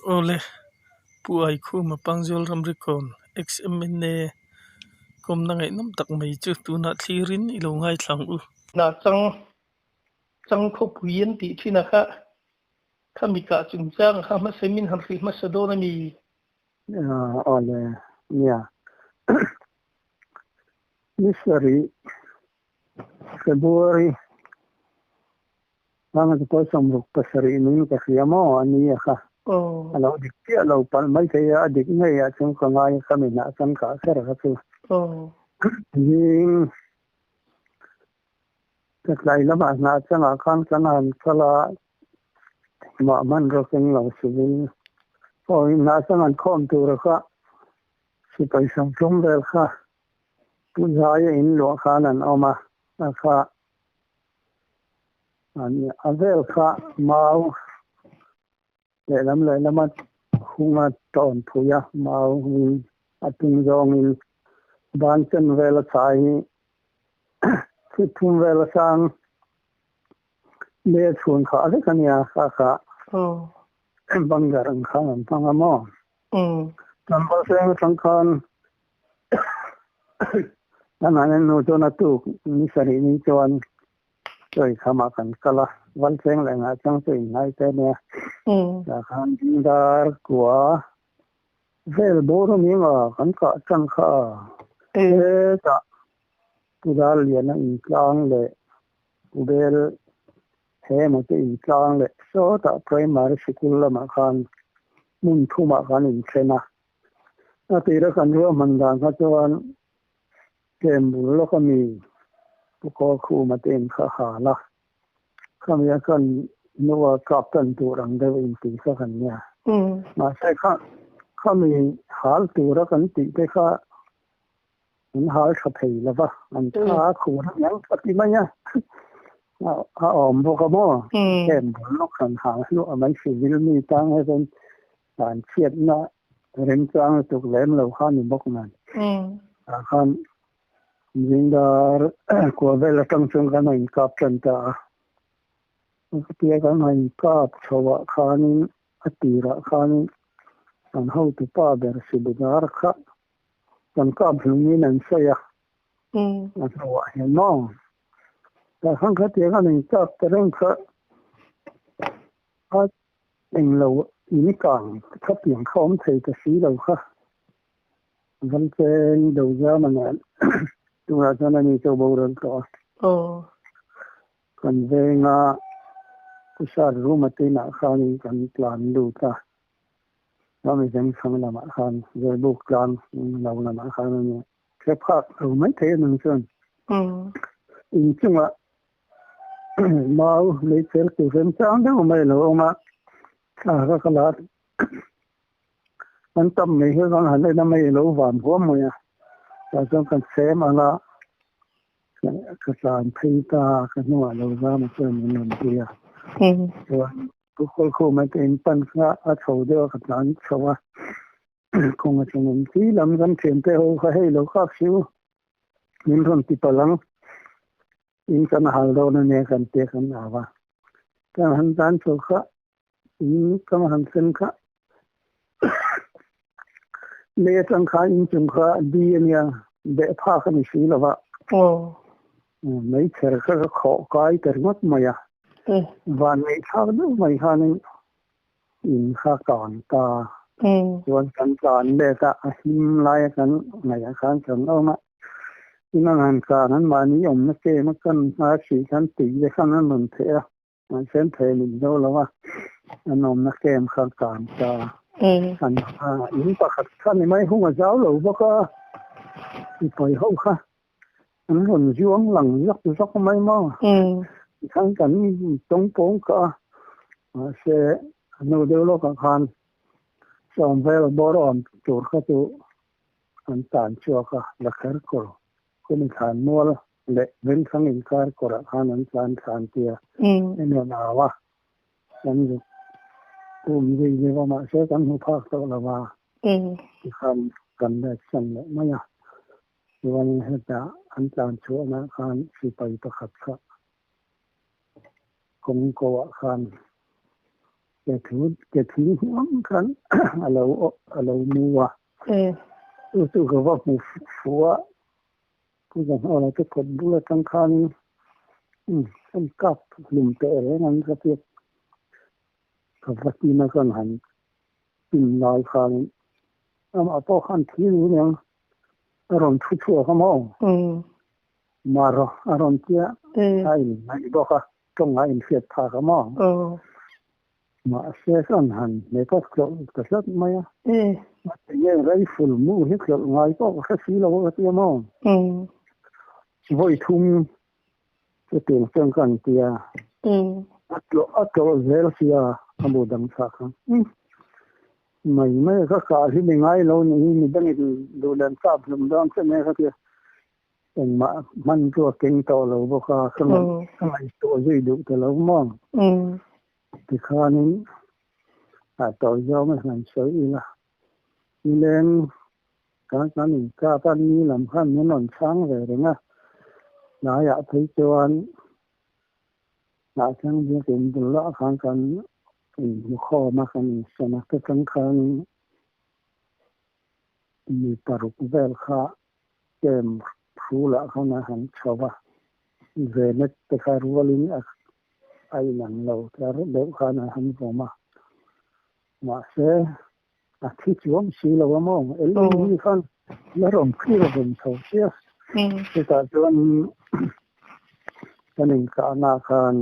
Awle, Pu Aikhuma Pangzawl Ramrikawn XMNA kawmna ngaihnawm tak mai chu tunah thlirin i lo ngaithla ang u. Hna chang chang khawpui an tih thin a kha, khami kah chungchang a kha hmasa min han hrih hmasa dawn a mi? Awle, nia. Ni sarih February Hang chu pawl 67 ning ka hria maw a ni a kha. A lo dik chiah lo palh mai thei a, a dik ngei ah chuan ka ngai a, ka mi hnah chuan kah kher kha chu. Zing ka tlai lamah hnah changah khan kan han kal a, mah hmanraw keng lo civil aw hnah chang an khawm tur a kha sipai 30 vel kha Pu Zaia in luah khan an awm a, a kha A vel kha mau lehlam lehlama hunga tawn phui a, mau in a tung zawngin ban chen vel a chai hi feet thum vel a sang leh a chhun khah vek a nia, kha kha bunker ang khan an hmang a maw? Tlangval seng atang khan Kan han en hnu chuan a tuk ni sarih ni chuan chawi khamah kan kal a, Valcheng leh Ngahchang chu inhnai te ania. Tah khan dar kua vel bawr a ni anga kan kah chang kha a, hetah Pu Darliana intlang leh Pu Bel Hema te intlang leh sawtah Primary Sikul lamah khan hmun thumah kan inthen a. A tira kan ruahman dan kha chuan tlem bul lawk a mi Pu Kawlkhuma te in kha hal a, khami a kan hnua kap tan tur ang deuh in tih kha kan nia. Mahse kha khami hal tura kan tih te kha an hal tha thei lo va, an tha a khur a niang ka ti mai a, a awm bawk a maw? Tlem bul lawk kan hal hluah mai civil mi tang hian Dan chhiatna remchang lutuk lem lo kha ni bawk nen. Tah khan zingdar kua vel atang chuan kan han inkap tan ta a. Chutia kan han inkap chho ah khanin a tirah khanin kan hotupa ber Sibudar kha kan kap hlungin an sawi a. A hnuah hian maw? Tah khan khatia kan inkap ta reng kha a Englo in kang kha piang kha awm thei ta si lo kha. Ramcheng Dozama nen tunah chuan ani chu boral tawh a. Kan venga Kusar room a tinah khanin kan tlan lut a. Rami vengchhang lamah khan Zawlbuk tlang lo lamah khan a ni. Hre phak lo mai thei a nang chuan. Inchungah Mau lei cher tur remchang deuh mai a lo awm a, thla kha ka la an tam mai hi chuan han en a mai a lo van huam mai a, tah chuan kan chhem ang a, ka tlan phei ta a, ka hnungah lo zam a chuan min rawn pui a, chuan pu Kawlkhuma te in pan kha a chho deuh a ka tlan chho a, kawng atang awm chi lam kan thiante ho kha hei lo kak si u, min rawn ti palh ang. In kan hal dawn a nia kan tia kan au a. Kan han tan chho kha in kan han thlen kha lei atang kha in chung kha di a nia beh phak a ni si lo va. Meichher kha ka khawh kai ta ringawt mai a. Van ngaihthlak deuh mai khanin in kha kang ta. Chuan kan tlan let a, a him laia kan ngaihah khan kan awm a. Inang han kang an mahni awmna kem a kan hma hrih khan tui te khan an rawn theh a, mahse an theh lim zo lo a, an awmna kem kha kang ta an in pakhat kha ni mai hung a zau lo bawk a, mipawi ho kha an rawn zuang lang zawk zawk mai maw, tikhan kan tawng pawng kha a, mahse a hnu deuh lawkah khan sawm vel bawr awm tur kha chu An tan chhuak a, Lakher kawr kawmi thlan mual leh Vengthlang inkar kawrah khan an tlan thlan tia en rawn au a, kan zuk kum zui deuh a, mahse kan hmu phak tawh lo va, tikhan kan let san leh mai a. Chuanin hetah an tlan chhuahna khan sipai pakhat kha kawng ko ah khan. Ke thu ke thing hnuang khan alo alo mu a. Chu chu ka va hmu fuh a, Pu Zahnawla te kawt bul atang khanin an kap hlum teh reng ang ka tia ka va tin a kan han tin lai khanin amah pawh khan thi lu aniang a rawn thu chhuak a maw? Maro a rawn tia a inngaih bawk a, tawng a inhriat phak a maw? Mahse kan han hmet a tlawlh ta tlat mai a. Enge rifle mu hi tlawlh ngai pawh ka hre si lo a ka ti a maw? Vawi thum chutiang chuan ka han ti a. A tlawh a tlawlh zel sia a mu dang chhak kha. Mai mai a ka kah hi mi ngai lo nih hi mi dangin duh leh an kap hlum dawn che nia ka ti a. Engmah hman chu a keng tawh lo bawk a, ka ngaihtuah zui duh ta lo maw? Tikhanin a tawi zawng a han sawi ila, nileng kan kan inkap a, ni lam khan min rawn chhang ve reng a, tlaiah phei chuan hnahchang biakin bul lah khan kan inhmukhawm a, kan insawn a, chutang khan mi paruk vel kha camp hrulah khan a han chho va, Zenet te kha rualin a a inang lo tlar deuh khan a han vawm a, mahse a thi chuang si lo a maw? Ellie khan la rawn clear vawm chho sia, chutah chuan kan inkahna khan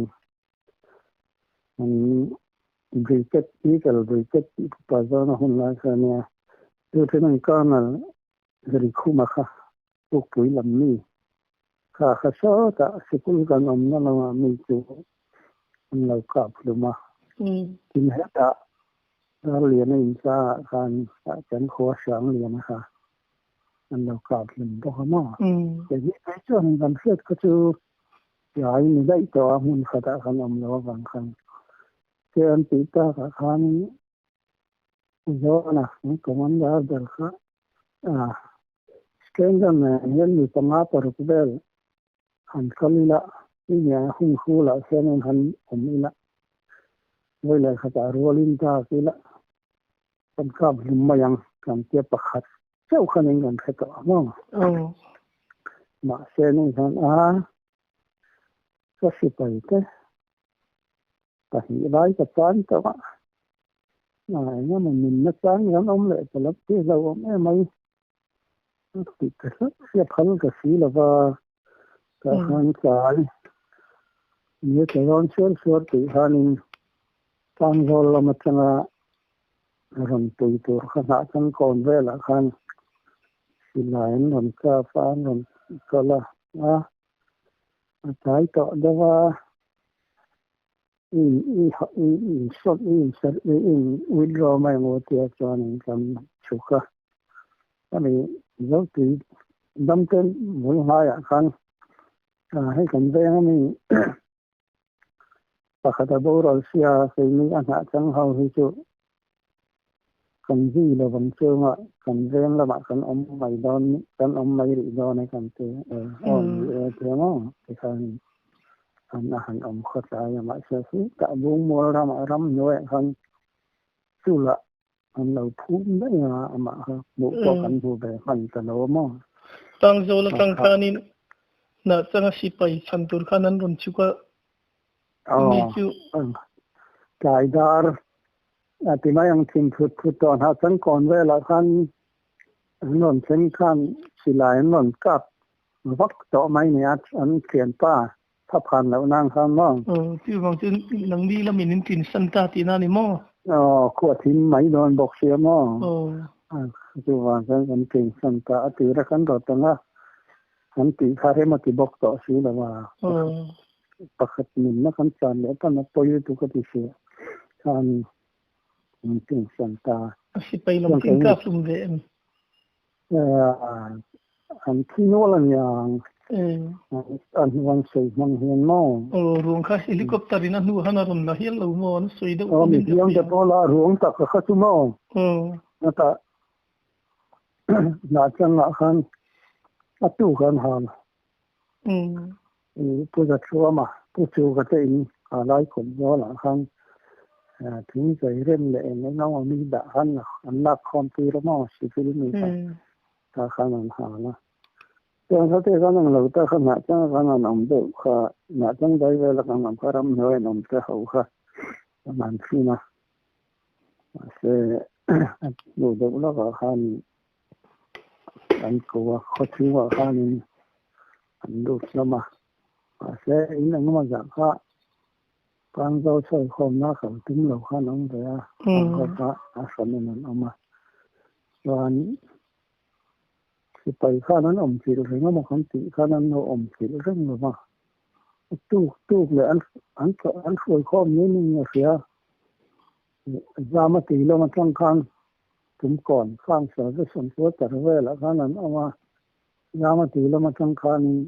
an Briquette, nickel briquette tih pupa zawna hun lai kha a nia, Lieutenant Colonel Rikhuma kha Pukpui lam mi kha kha sawtah sikul kan awmna lamah mi chu an lo kap hlum a. Tin hetah Darliana inchangah khan kan khua Hrangliana kha an lo kap hlum bawk a maw? Kei phei chuan kan hriat kha chu tlai ni daih tawh a hmun khatah kan awm lo avang khan che an tih takah khan Zawna commander ber kha stranger nen hian mi panga paruk vel han kal ila, enge hun hrulah hianin han awm ila, vawi leh khatah rualin dak ila, kan kap hlum mai ang kan tia pakhat chauh khanin kan hre tawh ang maw? Mahse nung hian a ka sipai te Pahnih lai ka chan tawh a, eng emaw nunna chang kan awm leh ta lo tih hlauh awm em mai. A tih ta hlauh sia phal ka si lo va, tah khan tlai ni tla rawn suar suar tih khanin Tlangzawl lam atanga rawn pui tur kha hnah changkawn velah khan silai an rawn kap a, an rawn kal a, a tlai tawh deuh a. Withdraw mai maw tia chuanin kan chhuk a, hemi Zotui damte bul hnaiah khan hei kan veng ami pakhat a boral sia keini a hnah chang ho hi chu kan zui lo vang chunga kan veng lamah kan awm mai dawn kan awm mai rih dawn e kan ti aw ni e tia maw tikhanin an a han awm khawt lai a mahse khi tah bungmual ramah ramhnuaiah khan chulah an lo phum daih a amah kha hmuh pawh kan hmu ve hman ta lo a maw. Tangzawl atang khanin hnah changa sipai chhan tur khan an rawn chhuk a mi chu. Tlai dar A ti mai ang thin thut thut tawh hna changkawn velah khan an rawn thleng khan silai an rawn kap vak tawh mai nia an thianpa tha phan loh nan khan maw. Aw chuvang chu nangni lamin in tin san ta tihna a ni maw? Aw khua thim mai dawn bawk sia maw? Aw chuvang chuan kan tin san ta a tir a kan rawt ang a an tih kha rem a ti bawk tawh si lo a. Aw. Pakhat nunna kan chan leh pan a pawi lutuk a ti sia khan min tinsan ta. A sipai lam tin ka hlum ve em? An thi nual a niang. An hnuan sawi hmang hian maw? Aw ruang kha helicopter in a hnu han a rawn la hial lo maw? An sawi deuh Aw mi hliam te pawh la ruang tak kha chu maw? Aw. Ata hnah changah khan a tu kan hal. Pu Zathuama, Pu Chuka te in a lai kawt zawlah khan Thing chei rem leh eng eng emaw mi dah khan an lak khawm tir a maw civil mi kha tah khan an hal a. Chuan khate khan ang lo ta kha hnah chang khan an awm deuh kha hnah chang dai vel a kan awm kha ramhnuai an awm te ho kha an han thin a. Mahse a hnu deuh lawkah khan an ko a, khawchhungah khanin an lut hlawm a. Mahse in engemaw zah kha Pangzo sawikhawmna kal tum lo khan awm ve a, an ho kha a hramin an awm a. Chuan sipai khan an awm chilh reng emaw kan tih khan an lo awm chilh reng lo va. A tuk tuk leh an an an hruaikhawm niin in a hria. Zama tui lam atang khan Tumkawn khang service an quarter velah khan an awm a. Zama tui lam atang khanin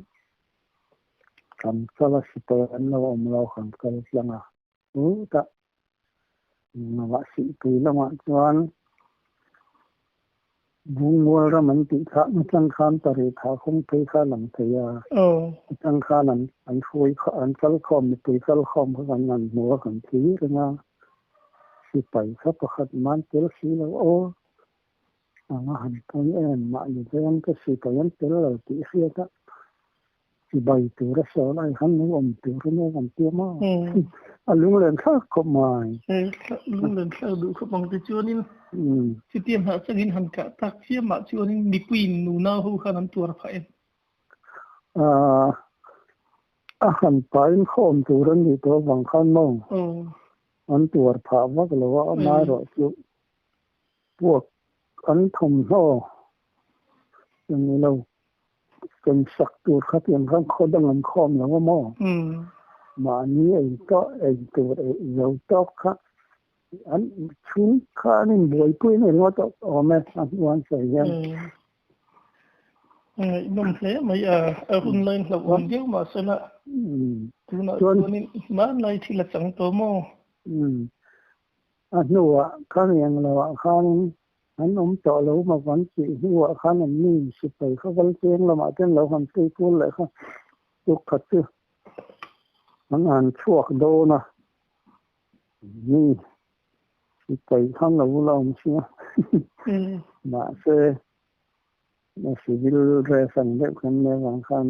Kan kal a sipai an lo awm lo kan kal tlang a, chutah Ngavah Sihpui lamah chuan Bungmual ram an tih thlah atang khan pariat thah khawng phei kha a lang thei a, atang khan an an hruai an kal khawm mipui kal khawm kha kan han hmu a kan thlir reng a, sipai kha pakhat man tel si lo aw. Anga han pawi em mahni veng ka sipai an tel lo tih hriat a, chibai tur a sawi lai khan lo awm tur a nia kan tia maw? A lunglen thlak khawp mai. Lunglen thlak duh khawp ang te chuanin chutia hnah changin han kah tak chiam ah chuanin mipuiin nunau ho khan an tuar phah em? A han pain khawm tur a nih tawh avang khan maw? An tuar phah vak lo a, amaherawhchu Puak an thawmhnaw eng ilo ken sak tur kha tiang khan khaw dang an khawm lo a maw? Mahni ei tawh ei tur ei zo tawk kha an chhung kha an inbuaipui a ni ringawt awm e a hnu an sawi hian. Ngaihnawm hle mai a, a hun lain hlauhawm viau mahsela tunah chuanin hmanlai thil a chang tawh maw? A hnuah kha riang loah khanin an awm tawh lo maw kan tih hnuah khan an mi sipai kha kal cheng lamah ten lo han phei kual leh kha tuk khat chu an han chhuak dawn a, mi sipai khan lo la awm sia mahse civil dress ang deuh khan nia vang khan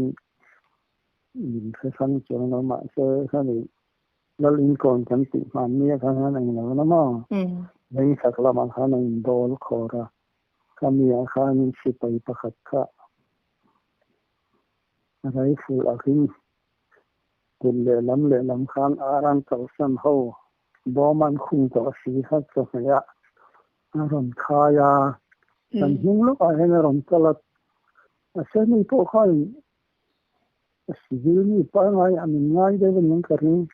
min hre hrang chuang lo mahse khani Lal inkawn kan tih hman nia khan han eng lo na maw? Vengchhak lamah khan a indawl khawr a, khami ah khanin sipai pakhat kha rifle a ring kut lehlam lehlam khan ar an kalsan ho bawm an khung tawh si kha chawhmeh ah a rawn khai a, kan hnung lawkah hian a rawn kal a, a seni pawh khan Civil mi pangngai an inngai deuh a ning ka ring.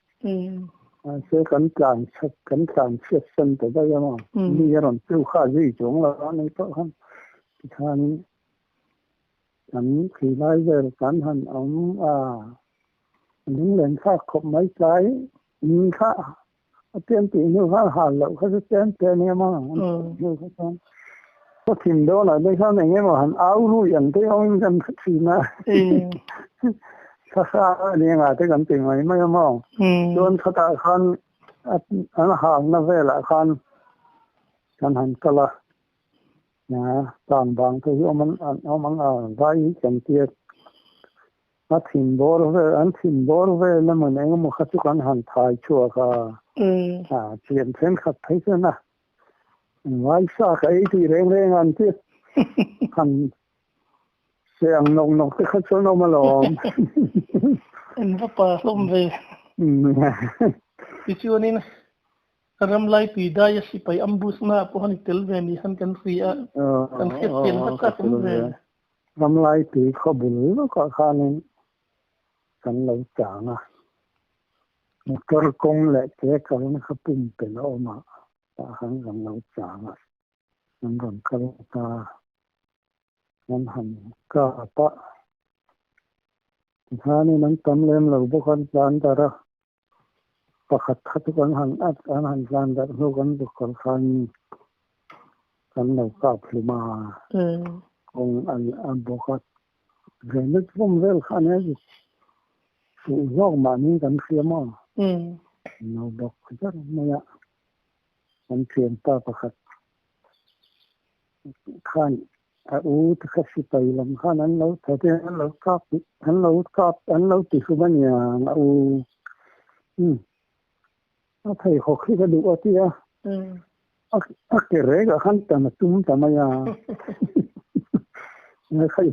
Mahse kan tlan chhat kan tlan chhiat san ta daih a maw. Mi a rawn piu kha zui chuang lo a nei pawh khan tikhanin kan khi lai vel kan han awm a, lunglen thlak khawp mai tlai in kha a pian tih hnu khan hal loh kha chu tlem te a nia maw an tih hnu kha chuan ka thin dawn ah te khan eng emaw han au rui ang te awmin kan hre thin a thla a nia ngah te kan ti mai mai a maw chuan khatah khan an halna velah khan kan han kal a tlang bang te hi awm an awm ang a vai hi kan tia A thin bawr vel, an thin bawr vel emaw eng emaw kha chu kan han thai chhuak a, a thian thenkhat phei chuan a ngaisa ka ei tih reng reng an ti han se ang nawk nawk te kha chuan awm alawm. En va pa hlawm ve. Tichuanin Ramlai tui daia sipai ambush na pawh han i tel ve ni han kan hria a, kan hriat chian vak a awm ve. Ramlai tui khaw bul lawkah khanin kan lo chang a, motor kawng leh ke kalna kha pumpelh a awm a, tah khan kan lo chang a, kan rawn kal ta, kan han kap a, tikhanin an tam lem lo bawk a, an tlan darh a, pakhat kha chu kan han at an han tlan darh hnu kan zuk kal khan kan lo kap hlum a, kawng an a bawk a, granite vawm vel kha ania zuk fuh zawk mahni kan hria maw? An lo bawk zar mai a. Kan thianpa pakhat khan a u te kha sipai lam khan an lo that in an lo kap an lo kap an lo ti hlum a niang a u umm a pheikhawk hi ka duh a ti a a ke rek ah khan tan a tum ta mai a khai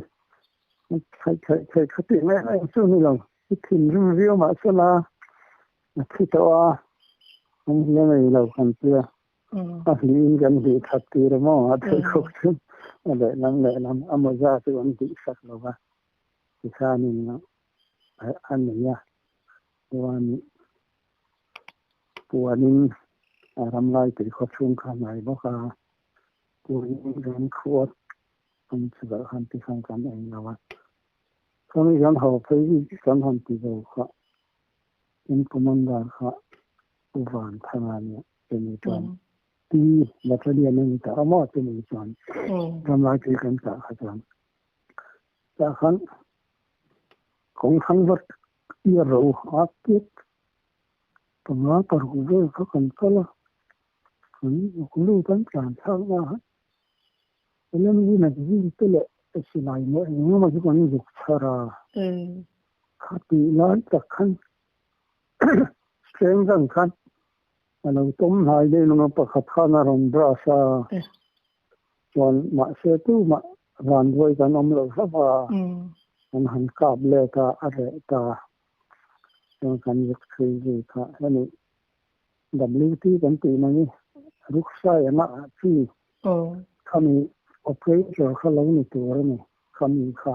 khai khai khai kha tih mai em chu ni lo i thinrim viau mahsela a thi tawh a an hliam ei lo kan tia a hliin kan hlih that tir a maw a pheikhawk chu a lehlam lehlam a mawza chu an hlih sak lo va tikhanin a nei a chuan puanin a ramlai tui khaw chhung kha a hnai bawk a puanin kan khuat an chuvah khan tikhan kan ei lo a khami kan haw phei kan han ti zo kha In commander kha Pu Van Thanga nia chumi chuan Pi Battalion a ni ta a maw chumi chuan ramlai tui kan kah kha chuan tah khan kawng thlang vat i ro a kek panga paruk vel kha kan kal a kan lut an tlan thlak na a LMV magazine te leh silai maw eng emaw chu kan zuk chhar a. Kha tih lai tak khan strength ang khan a lo tawm hnai deuh nung a pakhat khan a rawn brush a chuan mahse tumah vanduai kan awm lo hlauh a an han kap let a a reh ta chuan kan zuk chhui zui kha hemi WT kan tih mai hi ruksai anga ah chi khami operator kha lo ni tur a ni khami kha.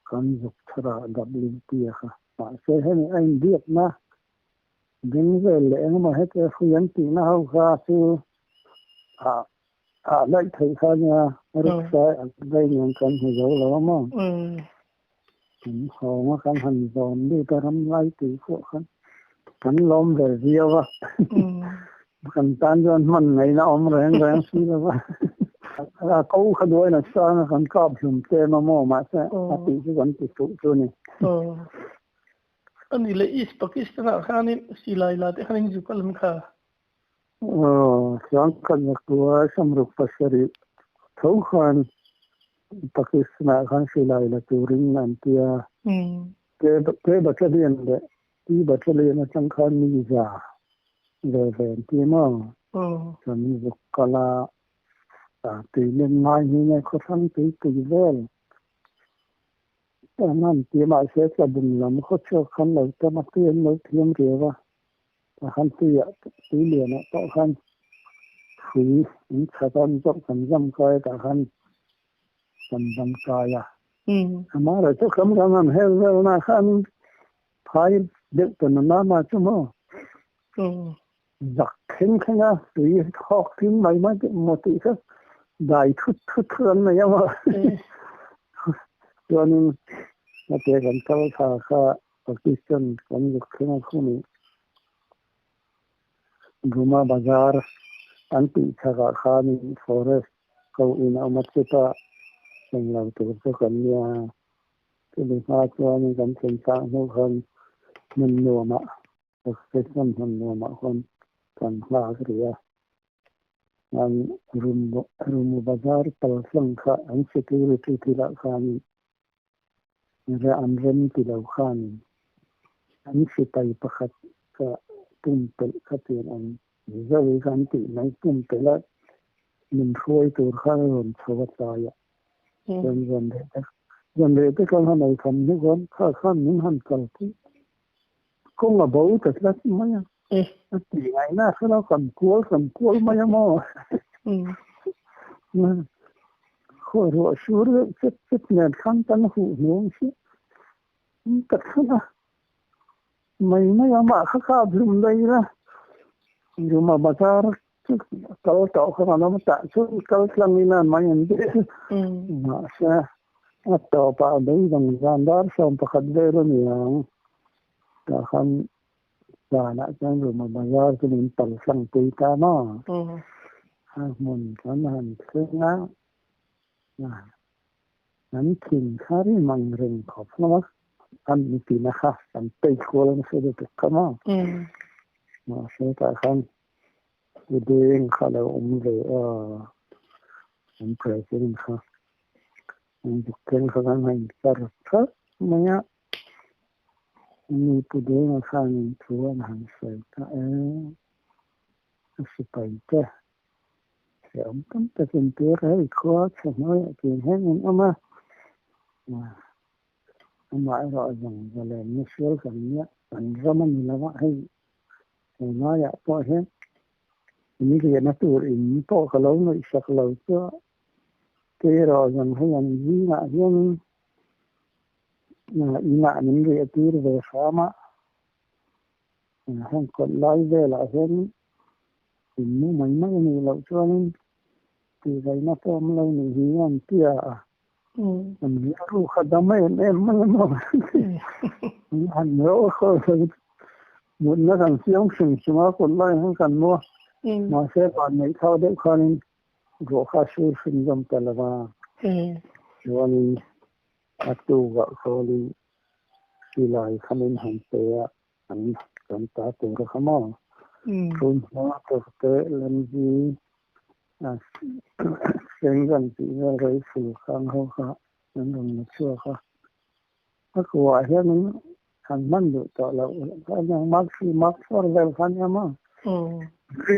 Kan zuk thar a WT a kha. Mahse hemi a inbiakna ding vel leh engemaw hete hrui an tihna ho kha chu ah ah laih theih kha nia rickshaw an vei nen kan hmu zo lo a maw. Kan hawng a kan han zawn lut a ram lai tih pawh khan kan lawm ve viau a. Kan tan chuan hman ngaihna awm reng reng si lo va. A ko kha duain a sang a, kan kap hlum tlem a maw mahse a tih chu kan ti fuh chu ni. A ni le East Pakistan ah khanin silai la te khanin zu kal an kha. Aw, Sangkhat Zakua Samruk pasarih tho khan Pakistan ah khan silai la turin an tia. Ke Battalion leh Pi Battalion atang khan mi za ve ve an ti maw? Chuan zuk kal a, tui lem ngai hi nge khawthlang tui tui vel an han ti a, mahse tlabung lam khawchhuak khan lo tam a, tui an lo thiam riau a, tah khan tuiah tui lianah pawh khan hrui an chhat a, an zawrh kan zam kai a, tah khan kan dang kai a. Amaherawhchu chu kam ram an hel velna khan phai deuh ta na na chu maw zak thleng thleng a tui hawk tling mai mai maw tih kha dai thut thut thut an nei a maw. Chuanin hetiang kan kal thla kha Pakistan kan zuk thleng a khumi Burma Bazar an tih chhakah khanin forest Ko in a awm a chutah eng lo tur chu kan nia. Chumi hma chuan kan thlen chak hnu khan hmun nuamah Pakistan hmun nuamah khawn kan nghak rih a. An Rumu Bazar paltlang kha an security thilah khan an rem ti lo khan an sipai pakhat kha pumpelh kha tiang an Mizo hi kan tih mai pumpelh a min hruai tur khan a rawn chho a tlai a. Chuan zan reh te zan reh te khan han ei kham hnu khan kha khan min han kalpui kawng a bo ta tlat mai a. A ti ngaihna a hre lo kan kual kan kual mai a maw. Khaw ruah sur deuh chet chet nen khan kan huh hnuang si ka thlen a. Mai mai a mah kha kha blum daih ila Ruma bazar chu kal tawh kha kan awm tah chuan kal tlang ila mai an ti mahse a tawpah beidawng zan dar 11 vel a ni ang tah khan zanah chuan Ruma bazar chu min pal tlang pui ta maw a hmun kan han thleng a An thin kha rim ang reng khawp hlawm a, an tina kha kan pei kual nasa lutuk kha maw. Mahse tah khan Pu Deng kha lo awm ve a, an president kha. An zuk thleng kha kan han char thlap mai a. Ani Pu Denga khanin thu an han sawi ta e. A sipai te hrehawm tam takin tir hei khua chhe hnuaiah tiang hian an awm a. Amaherawh zawng zalenna sual kan nia, kan ram a ni lo a, hei he ngaiah pawh hian in riahna tur in pawh ka lo ngaihsak lo chu a, keierawh zawng hei an zingah hianin inah min riah tir ve hram a, heng kawt lai velah hian in mu mai mai a nih loh chuanin tihvaihna pawh awm lo nih hi an ti a. An rilru kha dam em em mai a maw? An ro khaw mutna kan siam hrim hrim a, kut lai hian kan mu a, mahse van neih thau deuh khanin ruah kha a sur hrim zawm ta lo va. Chuanin a tukah kawlin silai kha min han pe a, an kan ta tur a kha maw? Tun hma tawkte lamzi Sengzan tih vel rifle khang ho kha an rawn la chhuak a, a kuah hianin han hman duh tawh loh Mark three, Mark four vel kha ania maw? Hi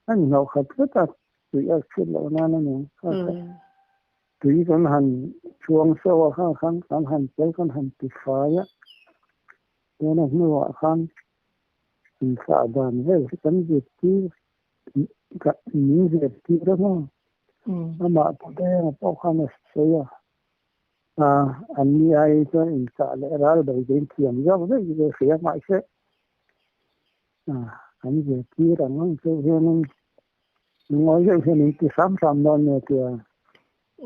a inhlawh khat vek a, tui a chhut loh nan a ni ang kha kha. Tui kan han chhuang so a kha khan kan han tel kan han ti fai a, tuna hnuah khan inthlah dan vel hi kan zirtir Min zirtir a maw? Amah pu Denga pawh khan a sawi a, an ni ai chuan inkah leh ral bei te in thiam zawk daih ve hria mahse an zirtir ang ang chu hianin lungawi deuh hian in ti hram hram dawn nia tia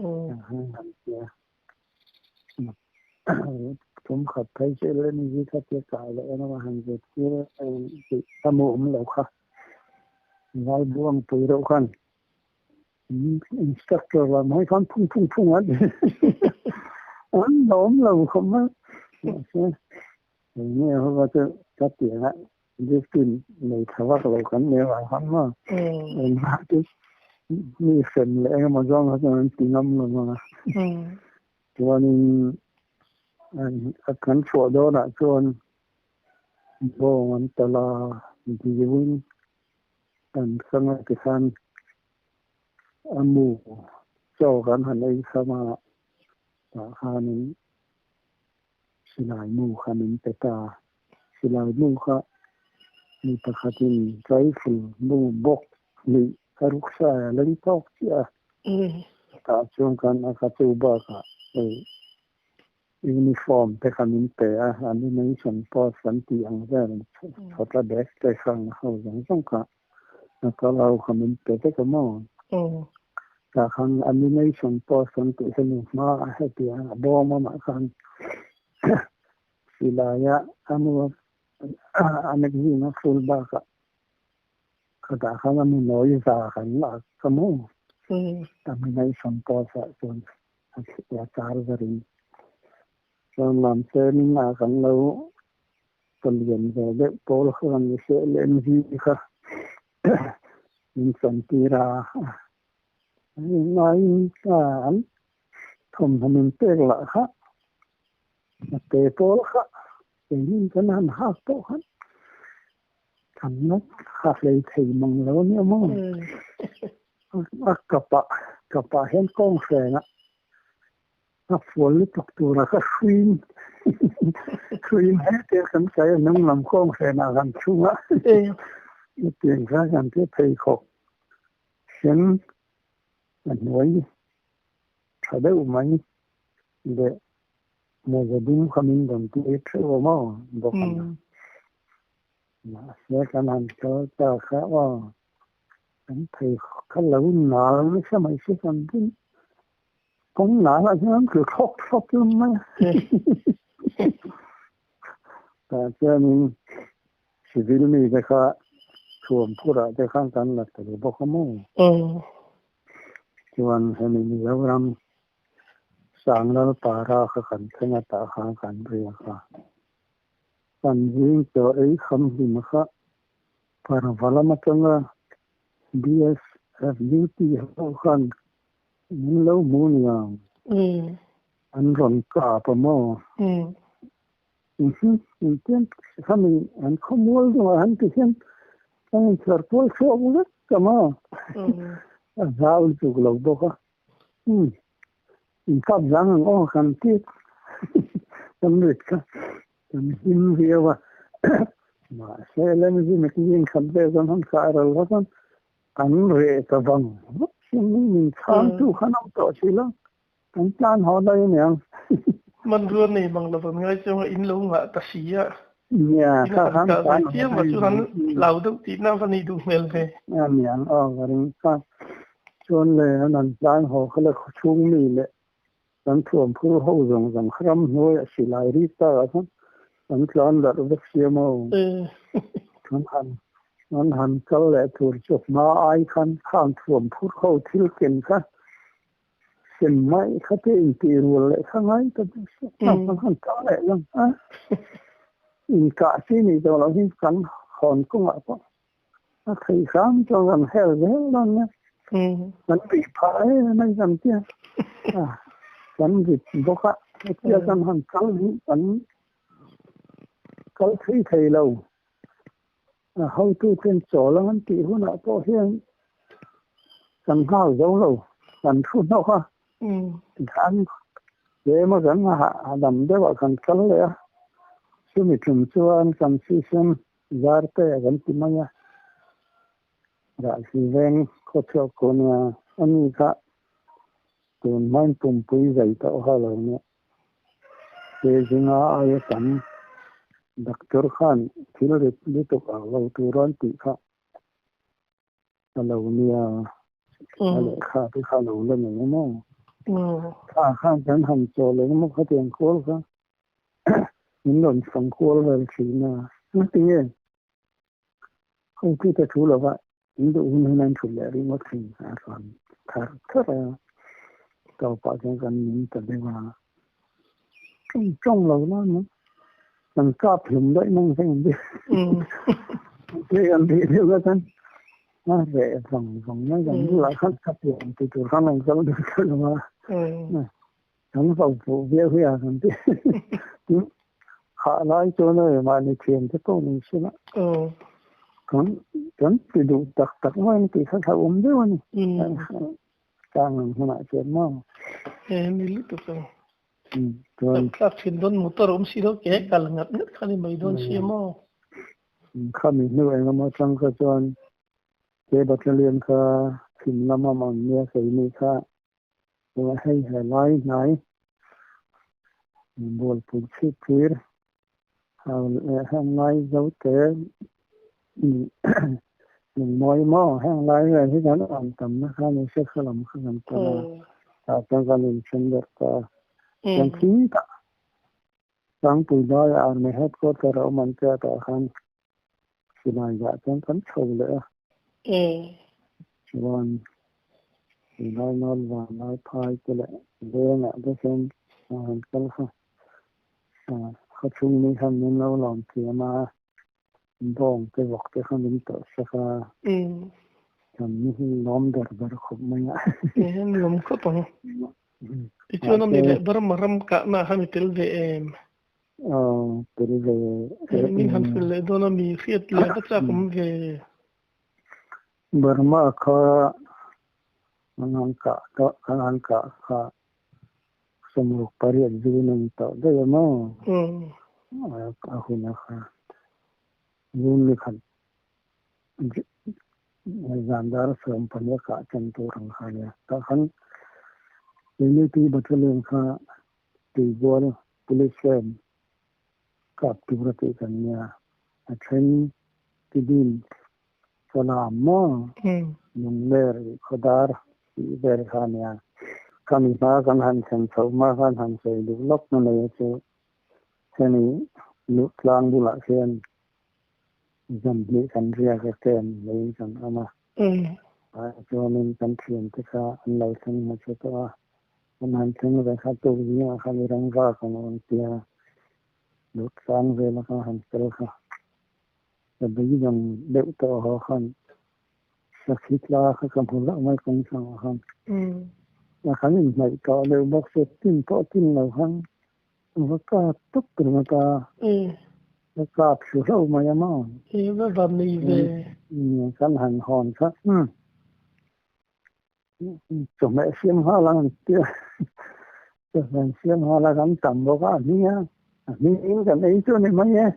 an tia. Tum khat phei chu LMG kha tia kai leh en a han zirtir tih a mu awm lo kha. Valbuang pui reuh khan instructor lam hawi khan phung phung phung an an lawm lo khawp mai. Mahse hei nge hova chu ka tiang a discipline nei tha vak lo kan nei vang khan maw engmah chu mi hrem leh engemaw zawng kha chuan an ti ngam lo a. Chuanin kan chhuah dawnah chuan Bawng an tal a, diuin an hrang a tikhan a mu chaw kan han ei kham a, tah khanin silai mu kha min pe ta. Silai mu kha mi pakhatin rifle mu bawk hnih a ruksai a leng tawk chiah a, tah chuan kan a ka chu bakah hei Uniform te kha min pe a, animation post an tih ang vel chhawta bag te kha ho zawng zawng kha a kal ho kha min pe vek a maw? Tah khan animation post an tih hemi hma a hetiang a bawm awmah khan silaia a nu a magazine a full bakah khatah khan a mu nawi za kan lak a maw? Ammunition post ah chuan. A char zarin chuan lam tlem ah kan lo palian ve deuh pawl kha kan ni hreh leh MV kha min chantir a, ngaiin an thawmhnaw min pek lah kha a te pawl kha keinin kan han hak pawh khan kan la ha hlei thei mang lo ania maw? A kapah kapah hian kawng hrengah a fual lutuk tura ka hruin hruin hete kan kai a hnung lam kawng hrenah kan chhung a hetiang kha kan ti pheikhawk sen a hnuai tha deuh mai leh mawza dum kha min rawn tir theuh a maw bawk a mahse kan han kal ta kha aw. Kan thei kha lo nal nasa mai se kan bun kawng nal ah hian tlu thlawk thlawk hlawm mai a. Tah chuanin civil mi te kha thuam phurah te khan kan la tel bawk a maw? Chuan hemi Mizoram Sanglal Para kha kan thleng a tah khan kan riak a. Kan zing chaw ei kham hlim kha. Parva lam atanga BSF duty ho khan min lo hmu niang. An rawn kap a maw? Engtiang khami an khawmual dungah han ti hian kan inthiar kual chhuak vek a maw? A zau lutuk lo bawk a. Inkap zang ang aw kan ti kan rit kha kan him viau a. Mahse Lemzi magazine khat vel chuan han kah ral kha chuan an reh ta vang vak sin min chhangtu kha an awm tawh si lo. Kan tlan haw daih aniang. Hmanrua nei mang lo an ngai chuang a in lo ngah ta si a. Nia, In kha han khan kah ve tlan haw chiam a daih chuan an hlau deuh tihna va nih duh hmel ve. Aniang aw ka ring kha. Chuan le an han tlan haw kha le khawchhung mi leh kan thuam phur ho zawng zawng kha ramhnuai a silai rik tak ah chuan an tlan darh vek sia maw. An han an han kal leh tur chu hma ai khan khang thuam phur ho thil ken kha Sem mai kha te intih rual leh kha ngai ta bawk si. Kan han kah leh lang a, inkah chi nih tawh loh hi kan hawn kawngah pawh a thei hram chuan kan hel zel dawn nia. Kan bih phah em em kan tia, kan rit bawk a, hetia kan han kal hi kan kal thei thei lo. A hotuten chawl ang an tih hunah pawh hian kan nghal zo lo, kan thu hnawk a, tikhan tlema kan hahdam deuhah kan kal leh a, chumi tum chuan kan sisem zar te a kan ti mai a, Rahsi veng khawchhuak ko nia, ani kha tun hmain pumpui zai tawh ha lo nia. He zinga aia tam doctor khan thil rit lutuk ah lo tur an tih kha a lo nia, a lehkha te kha a lo la nei a maw? Thla khan kan han chawl eng emaw khatiang kual kha min rawn fang kual vel thin a, ngatinge ho te thu lova In duh hun hun an thut leh ringawt thin a rawn thar thar a, tawpah chuan kan ning ta deuh a, tawng tawng lo la maw kan kap hlum daih mang se kan ti kan tih deuh kha chuan a reh vang vang mai kan bulah khan ka pian ti tur khan an kal deuh deuh lo a, kan vo fuh viau hi a kan ti Hah lai chuan a mahni thiam te pawh ni se la, kan kan ti duh tak tak mai ang tih kha hlauhawm deuh a ni. Tlang ang hunah chuan maw? E ni lutuk ang. Chuan tlak thin dawn motor awm si lo ke kal ngat ngat kha ni mai dawn si maw? Khami hnu engemaw chang kha chuan ke battalion kha chhim lama mang nia sawi ni kha Hei he lai hnai bualpui chhip thlir heng lai zo te lungmawi maw heng lai vel hi kan awm tam na kha ni se kha lam kha kan pan a tah chuan kan inchen darh ta a chuan khitah Sangpui laiah Army headquarter a awm an tia tah khan Silai zah chuan kan chho leh a. Chuan silai nawl vanlai phai te leh vengah te hian a han kal kha. Khaw chhung ni khan min lo lawm thiam a, bawng te vawk te kha min tawrh sak a. Kan ni hi lawm ber ber khawp mai a. Lawm khawp ang. Tichuan a ni leh Burma ram kahna kha mi tel ve em? Aw, tel ve. Min han hrilh leh dawn a mi hriat leh va chak awm ve. Burma kha an han kah tawh, an han kah kha 68 June a ni tawh daih a maw? A hun a kha June ni khat zan dar 12 kah chan tur ang kha nia. Tah khan Unity Battalion kha Tuibual Police hian kap tur a tih kan nia, a then Tidin Falam maw Lungler ih Khawdar tih vel kha a nia. Khami hma kan han thlen chhoh hma khan han sawi duh lawk na nei a chu hemi luh tlang bulah khian zan hnih kan riak a ken leiin kan awm a. Chuanin kan thiante kha an lo thleng hmasa tawh a. An han thleng ve kha tuk zingah khan i ram vak ang aw an ti a, lut tlang vel a kha han fel kha. Ka beidawng deuh tawh haw khan sakhi tla kha ka hmu hlauh mai kawng chhangah khan. A kan inhnaih tawh deuh bawk se tin pawh tin lo khan va kap tawp ringawt a, ka kap thlu hlauh mai a maw. I va van nei ve. Kan han hawn kha chawhmeh siam nghal ang an ti a, chawhmeh siam nghal a kan tam bawk a, a hming a, a hmingin kan ei chu a ni mai e.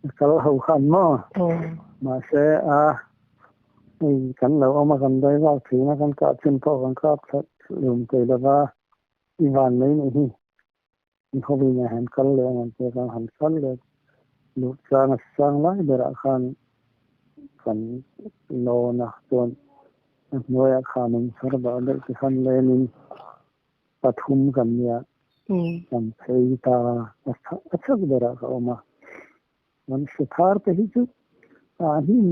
A kal ho khan maw? Mahse a hei kan lo awm a, kan dawi vak thin a, kan kah chin pawh kan kap that lum thei lo va, i van mai ni hi. I hawin a han kal leh ang an tia khan han kal leh luh chang a sang lai berah khan kan lawn a chuan a hnuaiah khan an chhar bah deuh te khan lenin pathum kan nia kan phei ta a chhak berah ka awm a an hre thar te hi chu a hnim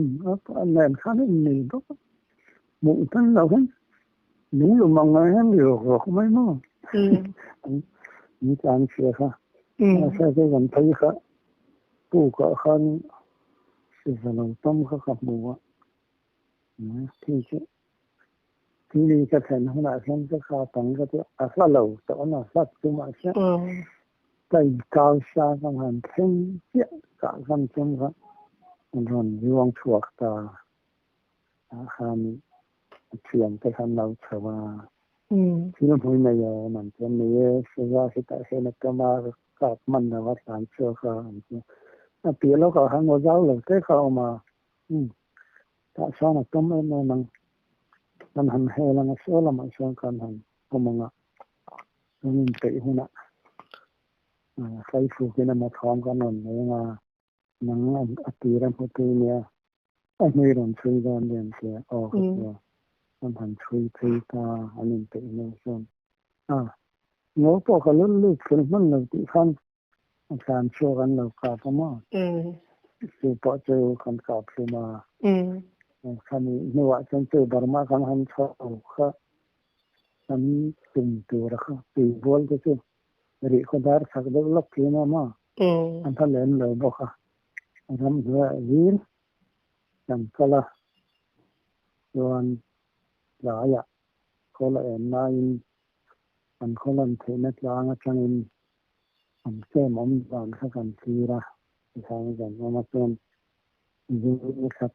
a nen khan a innei bawk a hmuh hman loh hian lung lum ang mai hian ri rawk rawk mai maw an tlan chhia kha mahse kei kan phei kha pukah khan siza lo tam kha ka hmu a khi chu thil ka thlen hunah hian ka kap ang ka tia a hla lo tawh a na hlat chu mahse Ka inkau sa ka han thleng chiah kah kan tum kha an rawn zuang chhuak ta ah khan a thiam te khan lo chho a, thil hmui nei awm an ti a, ni e, saza hetah hian a tam a, ka kap hman lo a tlan chhuak a an ti a, a piah lawkah khan ngaw zau lo te kha a awm a, umm tah sawn a tum em em ang, kan han hel ang a saw lamah sawn kan han awm ang a. Kan inpeih hunah Saifûkin emaw thawm kan rawn nei ang a, nang a tir a hmutu nia, a hmui rawn chhui dawn lian che aw ka ti a, an han chhui phei ta, an inpeih hnu chuan a, ngaw pawh ka lul lut fel hman lo tih khan a tlan chhuak an lo kap a maw? Chu pawh chu kan kap hlum a, khami hnuah chuan chu Burma kan han chho kha kan tum tur a kha tuibual te chu rih khaw dar chak deuh lawk thin a maw? An tha lem lo bawk a, ramhnuaiah zir kan kal a, chuan tlaiah khawl a en laiin kan khaw lan theihna tlang atangin An tlem awm dan kha kan thlir a, tihian kan awm a chuan zing khat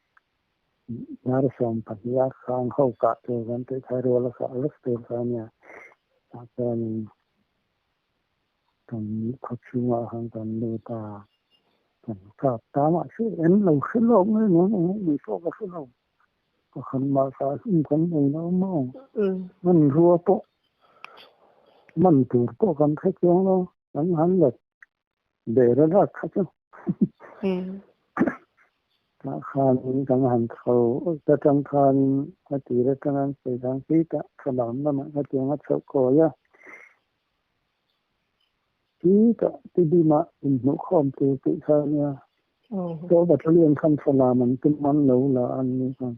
dar 12 a khang ho kah tur kan tih kha rual a kah vek tur kha a nia. Tah chuanin kan khawchhungah khan kan lut a, kan kap ta mahse en lo hre lawk mai nen eng eng pawh ka hre lo. Pakhat mah kah hun kan nei lo maw? Hmanrua pawh man tur pawh kan hre chiang lo, kan han let der a zat kha chu. Tah khanin kan han chho atang khanin a tir atanga an sawi dan khi tah thlalak lamah ka tiang a chhoh kawi a. Khi tah Tidimah inhmuhkhawm tur tih kha a nia. Chaw Battalion khan Falam an tum an lo la an ni khan.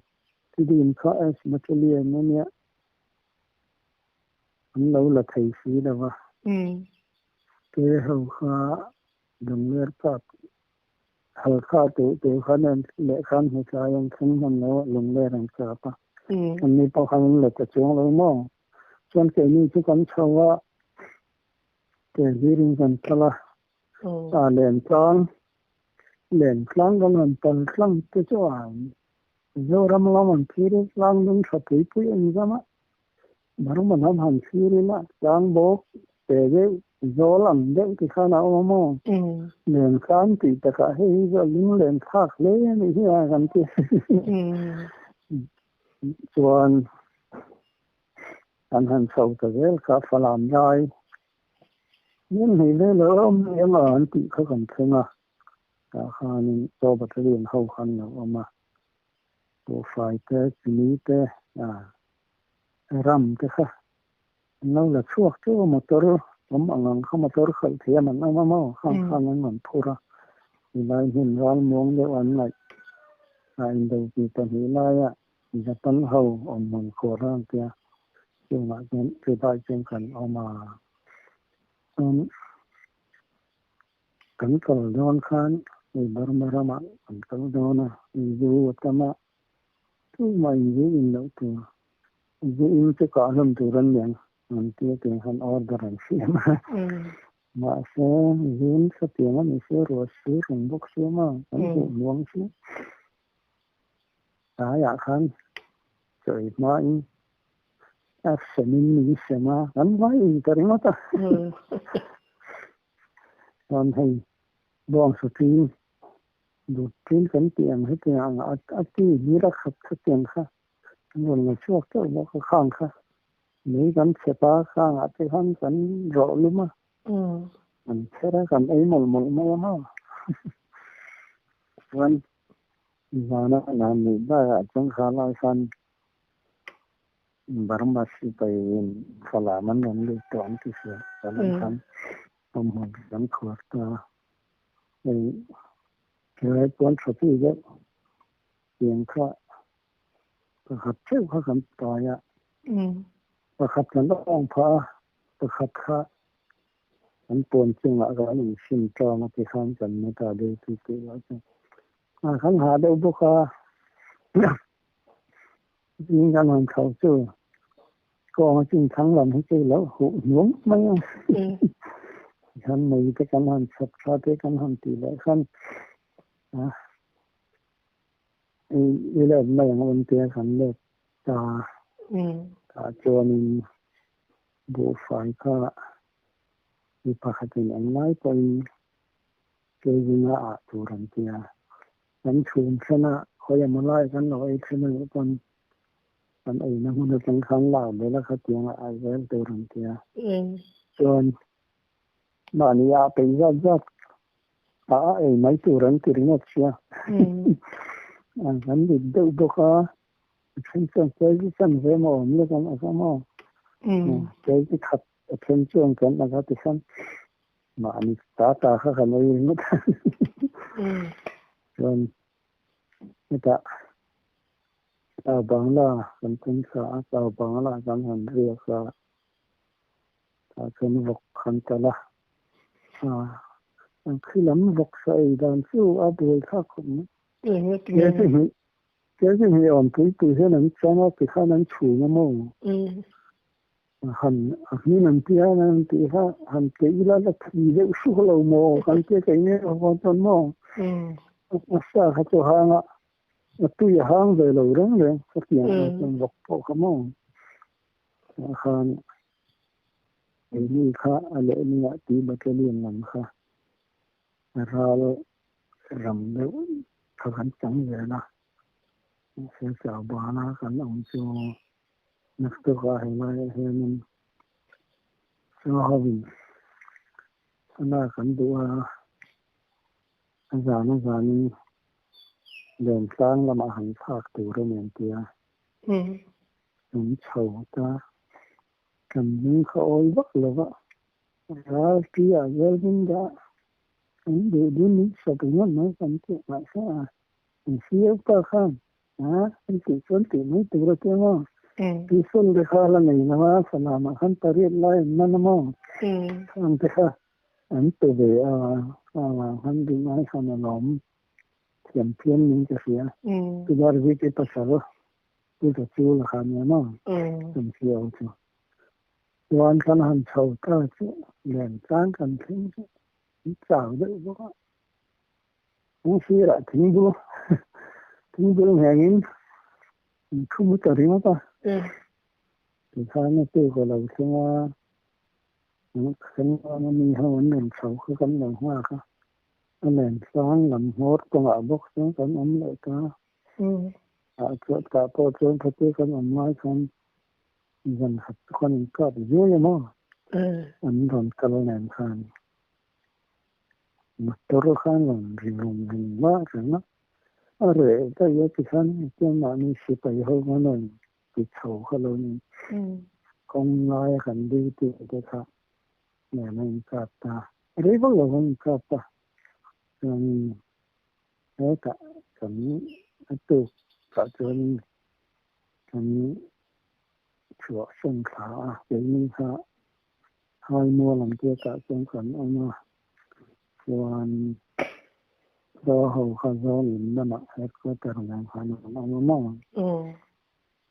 Tidim kha S Battalion a nia. An lo la thei si lo va. Ke ho kha Lungler Park Halkha tih tur khan an lehkha an hmu tlai an thleng hman lo a, Lungler an kap a. Anni pawh khan an la ta chuang lo maw? Chuan keini chu kan chho a, ke hlirin kan kal a, a Lentlang, Lentlang kan rawn pal tlang te chuan Mizoram lam an thlir i tlang dum tha pui pui an zam a, Burma lam han thlir ila tlang bawk te deuh zawl ang deuh ti khan a awm a maw? Lentlang tih takah hei hi chu a lunglen thlak hle a nih hi a kan ti. Chuan An han chho ta zel kha Falam lai min hei vel a awm ni emaw an tih kha kan thleng a, tah khanin Chaw Battalion ho khan lo awm a, Buhfai te, Chini te, ram te kha an lo la chhuak teuh a, motor awm ang ang kha motor khalh thiam an awm a maw, khang khan an rawn phur a, tilai hmun ralmuang deuh an ngaih a indopui pahnih laia Japan ho awm hmun khuar a tia chungah chuan chutah chuan kan awm a, chuan Kan kal dawn khan hei Burma ramah kan kal dawn a, zu a tam a, tumah in zu in loh tur, zu in chu kah hlawm tur an ni ang an tia tiang khan order an siam a. Mahse zun khatiang a ni sia ruah sur reng bawk sia maw kan hmuh hmuang chu tlaiah khan chawi hmain a semin min sem a, kan vai in ta ringawt a. Chuan hei bawngsa ṭin dut ṭin kan tih ang hetiang ang a ti hlir a khat khatiang kha an rawn la chhuak teuh bawk a khang kha mei kan chhep a khangah te khan kan rawh lum a kan chher a kan ei mawlh mawlh mai a maw chuan zana nan nuih daiah chuan kha lai khan Burma sipaiin Falam an rawn lut tawh an ti sia, Falam khan awmhmun kan khuar ta a, hei helai puan tha chi deuh tiang kha pakhat theuh kha kan pai a, pakhat kan awng phah a, pakhat kha kan puan chungah kan insim tlang a tikhan kan mu ta deuh tih tih lah chu kan hah deuh bawk a. Zing kan han chho chu kawng a chin thang lam hi chu lo huh hnuam mai a. Tikhan mei te kan han chhawp tha te kan han tih leh khan a i let mai ang awm tia kan let ta. Tah chuanin buhfai kha mi pakhatin englai pawhin keizinga ah tur an tia. Kan chhum then a, khawi emaw lai kan lo ei then a nih pawn kan eina hmun atang khan lak bel a khatiang a ai zel tur an ti a. Chuan mahni ah peih zat zat a a ei mai tur an ti ringawt sia. Kan dik deuh bawk a, a then chuan kg chanve emaw awm lek ang a maw? Kg khat a then chuan kan a ti khan Mahni ta ta kha kan ei ringawt a. Chuan hetah Chau Bangla kan tum thla a, Chau Bangla kan han riak a, tah chuan vawk kan talh a. An khi lam vawk sa ei dan chu a buai thlak khawp mai. Kei chu hnih awm pui pui hian an chang a, tikhan an chhum a maw? Han a hmin an tia an tih kha han keih ila la thi deuh hruk lo maw kan tia keih ngei lo pawh chuan maw a sa kha chu hang a a tui a hang ve lo reng reng khatiang ang chuan vawk pawh kha maw tah khan keini kha a lehlinga tih battalion lam kha ral ram deuh kha kan chang zel a mahse chau bana kan awm chu. Naktukah helaiah hianin chaw hovin a lak an duh a, a zan a zanin Lentlang lamah han thlak tur a ni an ti a. Kan chho ta, kan lung kha awi vak lo va, ral ṭi ah zel min dah, kan duh dun min sawp ringawt mai kan tih mahse a, an siau ta khan A, an tih chuan tih mai tur a tia maw? Tuisawn te kha la nei lo a, Falamah khan pariat lai an man a maw? Khang te kha an pe ve a, avang khan duh ngai khan a lawm thiam phian ning ka hria. Tubar VK pasal Pu Zachula kha nia maw? Kan hria chu. Chuan kan han chho ta chu Lentlang kan thleng chu an chau deuh bawk a. Kawng sirah thingbul thingbul nghengin an thu mu ta ringawt a. Tikhan a tuk a lo thleng a, kan lama mi ho an rawn chho kha kan lo nghak a, a len tlang lam hmawr kawngah bawk chuan kan awm leh ta. Tah chuan tah pawh chuan khatia kan awm lai khan zan khat chu kan inkap zui a maw? An rawn kal nen khan. Motor khan rawn ri vung vung vah reng a, a reh daih a tikhan engtin mahni sipai ho khan rawn ti chho kha lo ni. Kawng laia kan duty te kha nen a inkap ta, rei vak lo kan inkap ta. Chuanin hetah kan a tuk ah chuanin kan chhuahsan thla a, keini kha Hai mual ang te tah chuan kan awm a. Chuan chaw ho kha zawn in lamah headquarter lam khan an awm a maw?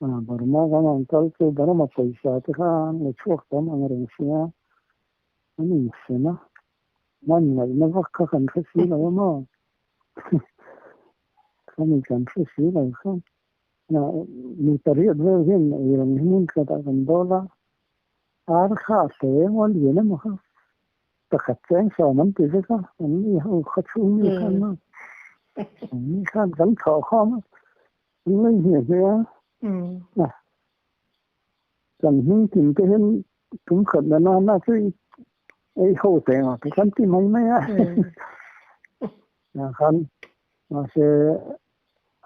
Burma kan han kal chu Burma pawisa te kha an la chhuak tam ang reng sia, an insem a, hman ngaihna vak kha kan hre si lo a maw? Khami kan hre si lo kha. Mi pariat vel hian eirawng hi hmun khatah kan dawl a, ar kha a hle emaw a lian emaw kha pakhat cheng sawm an ti vek a, an ni ho kha chhung mi khan a, an ni khan kan thawh khawm a, an lo inhniah hniah a, kan hming kim te hian tum khat na nana chu ei ho teh ang te kan ti mai mai a, khan mahse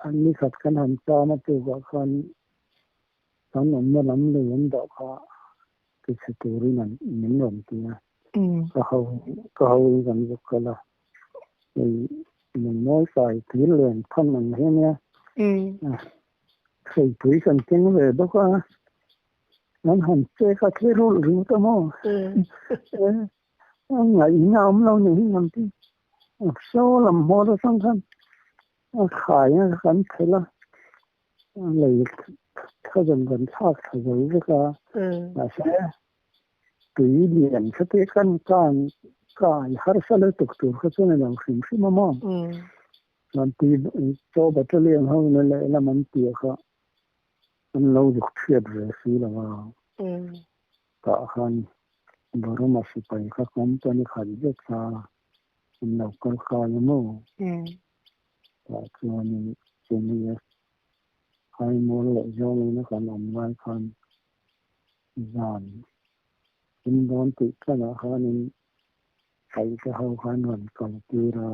An ni khat kan han cham a tukah khan kan awmna lam lei an dawh kha tichhe turin an min rawn ti a, ka ho ka ho in kan zuk kal a, hei lungmawi kai thil len phan ang hi ania, hreipui kan keng ve bawk a, an han chek a thli rulh ringawt a maw, a ngaihna awm lo ni hi an ti, saw lam hmawr atang khan A khai a kan phelh a, a lei tha zawng kan thlak tha zo vek a, mahse tui lian kha te kan kan kai harsa lutuk tur kha chuan a lo hrim hrim a maw? Chuan tui chaw battalion ho na lehlam an tih kha an lo zuk chhiat ve si lo a, tah khan Burma sipai kha company khat vek kha an lo kal kai a maw? Tah chuanin chumi Haimual leh Zawlina kan awm lai khan zan thim dawn tih tlanah khanin Paihte ho khan rawn kal tir a,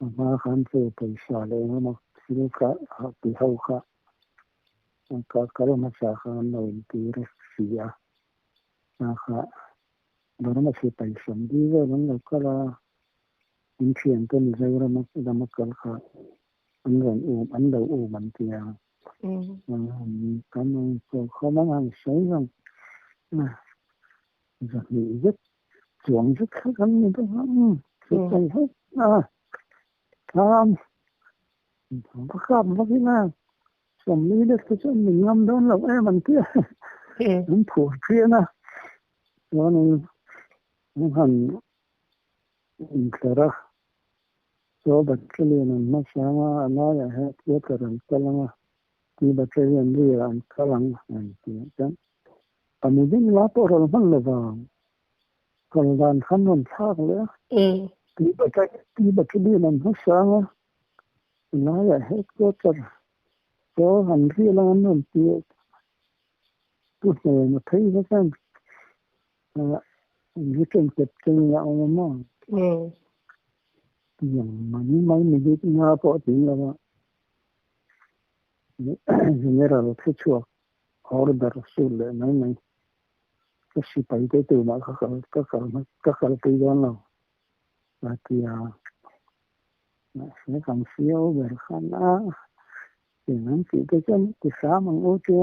a hma khan chu pawisa leh engemaw thil kha ti ho kha kal hmasa kha an lo intir si a, hna kha Burma sipai sawmli vel an lo kal a, an thiante Mizoram lama kal kha an rawn um an lo um an ti a. Kan rawn sawi khawm ang han sawi zawng zahnih zet chuang zet kha kan ni bawk a, sipai ho a thlam va kap vak ila sawmli lek te chuan min ngam dawn lo em an ti a, an phur phian a. Chuanin an han intlar a, chaw battalion an hmasang a, a laiah hian theatre an kal ang a, tui battalion rear ah an kal ang an ti a, chuan a mi ding la pawh rawn hman lo vang, kal dan khan rawn thlak leh a, tui battalion an hmasang a, a laiah headquarter chaw han rial ang an rawn ti a. Pu hnena phei kha chuan written captain a awm a maw? Tiang mai mai minute nga pawh a tling lo a, General thu chhuak order sut leh mai mai. Ka sipai te tumah ka kal ka kal ka kalpui dawn lo a ti a, mahse kan CEO ber khan a Eng an tih te chuan ti hram ang u chu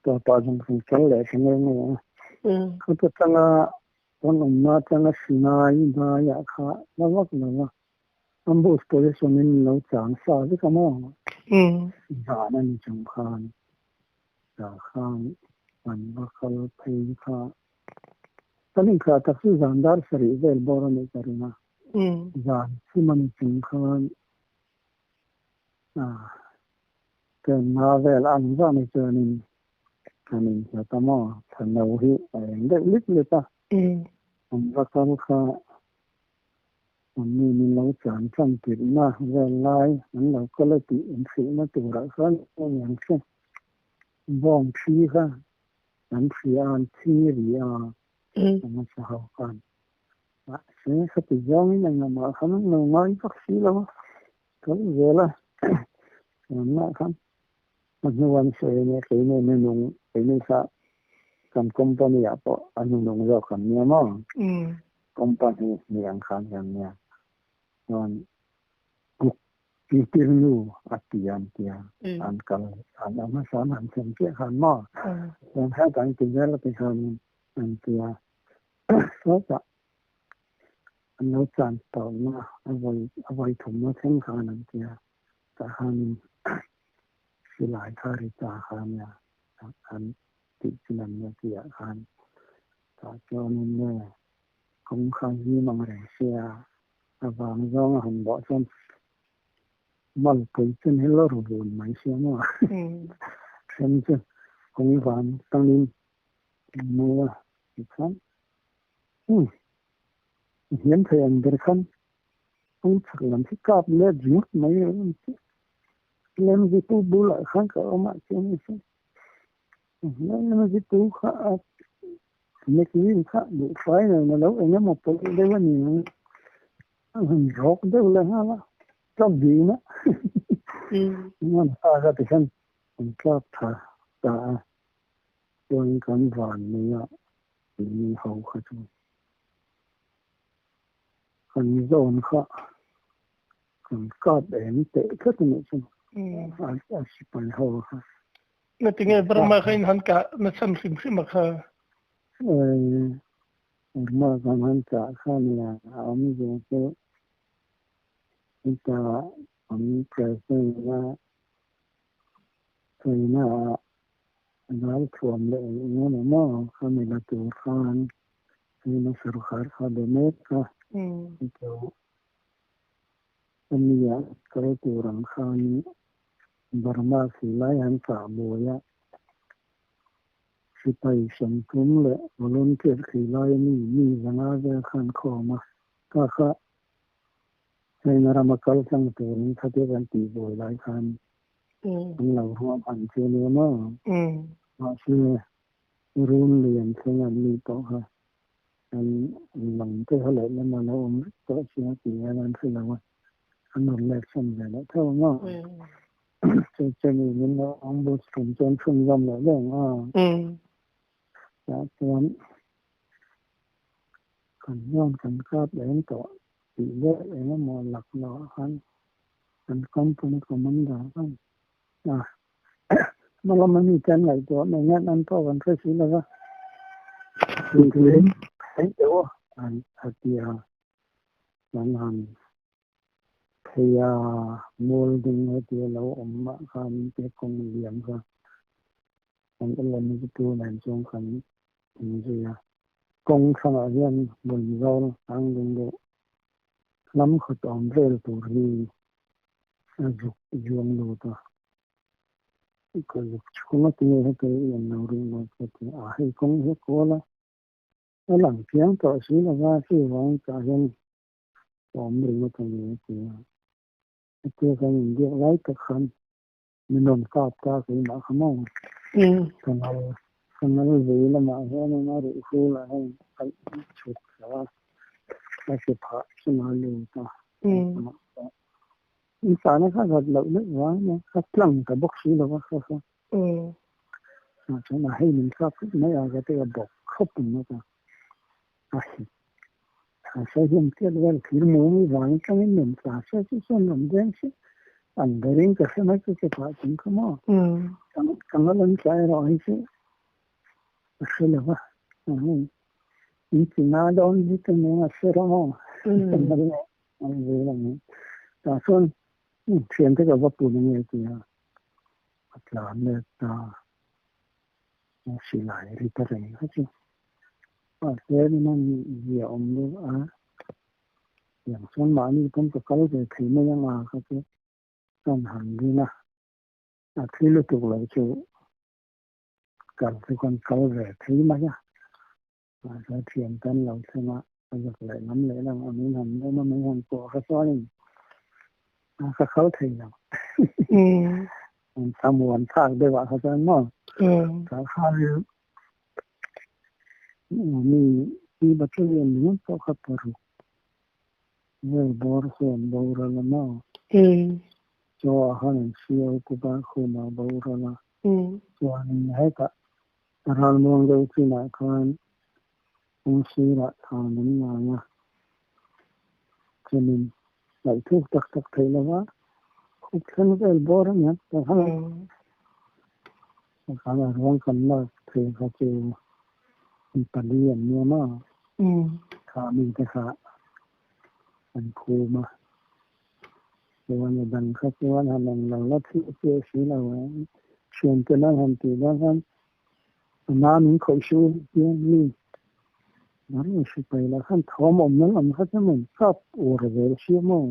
tawpah zawng kan kal leh ta ngei ngei a. Khuta tanga kan awmna atanga Sinai daiah kha la vak lo va, ambush position in lo chang sa vek a maw? Zan a ni chung khan tah khan an va kal phei kha. Kan inkhah tak chu zan dar sarih vel bawr a nih ka ring a. Zan thum a ni chung khan Tlem vel ang zah ni chuanin kan inhlat a maw? Thla no hi a eng deuh lip lip a, an va kal kha an mi min lo chan tan tirhna vel lai an lo kal a tih inhrilhna turah khan eng ang che bawng thi kha an hria a, an thi ri a, a hmasa ho khan. Mahse khati zawngin engmah khan an lo ngai vak si lo a. Kal zel a, chuan khan a hnu an sawi ania keini nunung keini kha kan company ah pawh a nunung zawk kan nia maw company ni ang khan kan nia chuan kuk tirnu a ti an tia an kal an a hmasa an han thlen chiah khan maw chuan hetah an ti zel a ti khan an tia sawtah. An lo chan tawhna a vawi a vawi thumna thleng khan an tia tah khanin silai kha ri ta kha nia tah khan tih chu lam nia tihah khan tah chuanin nge kawng kha him ang reng sia a vang zawng a han bawh chuan malpui chu ni lawr vun mai sia maw then chu kawng van tangin mu a tikhan umm hniam thei ang ber khan kawng chhak lam hi kap let ringawt mai Lemzitu bulah khan ka awm ah chuan Lemzitu kha a mekzin kha duhfai nen a lo eng emaw pawlh deuh a ni ang a han rawk deuh leh nghal a ka vin a ngan ta ka ti khan an tlak tha ta a chuan kan van nei a ni ho kha chu kan zawn kha kan kap em teh tlat a nih chuan a sipai ho kha. Ngatinge Burma kha in han kah na chhan hrim hrim a kha? Burma kan han kah kha nia a awmzia chu heta an president a China ah ralthuam leh eng eng emaw maw kha mi la tur khan China sorkar kha be mek a chu ami ah kal tur ang khan Burma silai an kah buai a, sipai 30 leh volunteer silai mi mi 500 vel khan khawm a, kha kha China rama kal tlang turin khatia kan tih buai lai khan an lo ruam an che nia maw? Mahse run lian thleng an ni tawh kha an lang te kha lehlam a lo awm vek tawh sia tih hian an hre lo a. An rawn let sawn ve leh tho ang a, chu chemi min lo ambush tum chuan chhunzawm leh daih ang a, tah chuan kan hian kan kap eng tawh tih vel eng emaw lak loh ah khan kan company commander khan a hma lama mi te an ngaihtuah mai ngat an pawh kan hre si lova, chu chu theih deuh a a ti a. Kan han phei a, mual ding hetia lo awm mah khan te kawng liam kha kan LMG tu nen chuan kan inzui a. Kawng hrangah hian hmun zawl ang ding deuh lam khat awm vel tur hi a zuk zuang lut a. Ka zuk chhung a tinge heta i en lo rih mai ka ti a, hei kawng hi a kual a. A lang chiang tawh si lova chuvang tah hian awm ringawt a ni a ti a. Hetia kan inbiak lai tak khan min rawn kap ta keimah kha maw? Ka nal ka nal vei lamah hianin a ruh hulah hian a chhuk thla a, a si phah chungah a lut a. In sahna kha zat loh deuh vang a nia, ka tlang ta bawk si lova kha kha. Chuan a hei min thlak thut mai a ka ti a bawk khawp ang a ka a hi a sawi hian tiat vel thil mum i vang atangin rawn tla se chu chuan rawn deng se an berin ka hre mai chu che phah chung kha maw ka ngal an tla erawh hi chu ka hre lo va in chi nga dawn hi chu nen a hre rawh maw an zel ang tah chuan thiante ka va pun ange tia a tlan let ta a silai ri ta reng kha chu mahse rinawm zia awm deuh a tiang chuan mahni pawn ka kal ve thei mai ang a kha chu chuan han rin a a thi lutuk lo chu kal chu kan kal ve thei mai a mahse thian tan lo thleng a a zak leh lam leh lam a min han dawm a min han kuah kha chuanin ka kal thei lo an thlamuan thlak deuh ah kha chuan maw tah khan mi mi battalion ringawt pawh kha paruk vel bawr chuan boral a maw chaw ah khan an siau kupa khumah boral a chuanin hetah ralmuang deuh chinah khan kawng sirah thlan an ngai a, chuanin ngaihthuk tak tak theih lova khup thleng vel bawr a nia ta khan a khan a ruang kan lak thei kha chu mi pali an nia maw kha mi te kha. An khum a. Chuan a dang kha chuan han eng lo la thih chiah si lo a. Thiante nan han tih dawn khan a na min khawih su hian mi dang in hri pai lah khan thawm awm nan awm kha chuan an kap uar zel sia maw?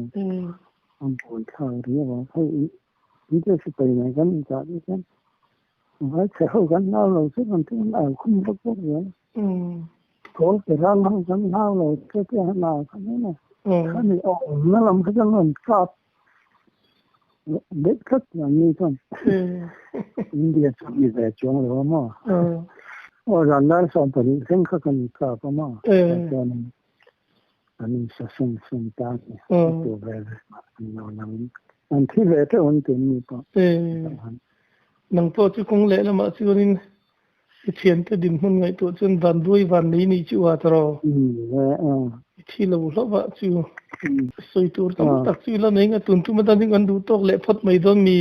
A buai thlak riau a. Hei in te hri pai nen kan inchah te chuan vai chhe ho kan hlau lo chu kan ti an au khum vak vak zel. Kawl ke ral ho kan hlau lo te te han au kha mai a. Khami awmna lam kha chuan rawn kap daih tlat an ni chuan India chu ni ve chuang lo a maw. Aw zan dar 12 thleng kha kan kap a maw. Chuan an insa sung sung ta a ni. A tu ve ve mah an lo lang an thi ve teuh an ti an ni pawh. Nang pawh chu kawng leh lamah chuanin I thiante dinhmun ngaihtuah chuan vanduai van nei ni chu a tawh. I thi lo hlauh ah chu sawi tur tam tak chu i la nei nga tun tum atan hi kan duh tawk leh phawt mai dawn mi?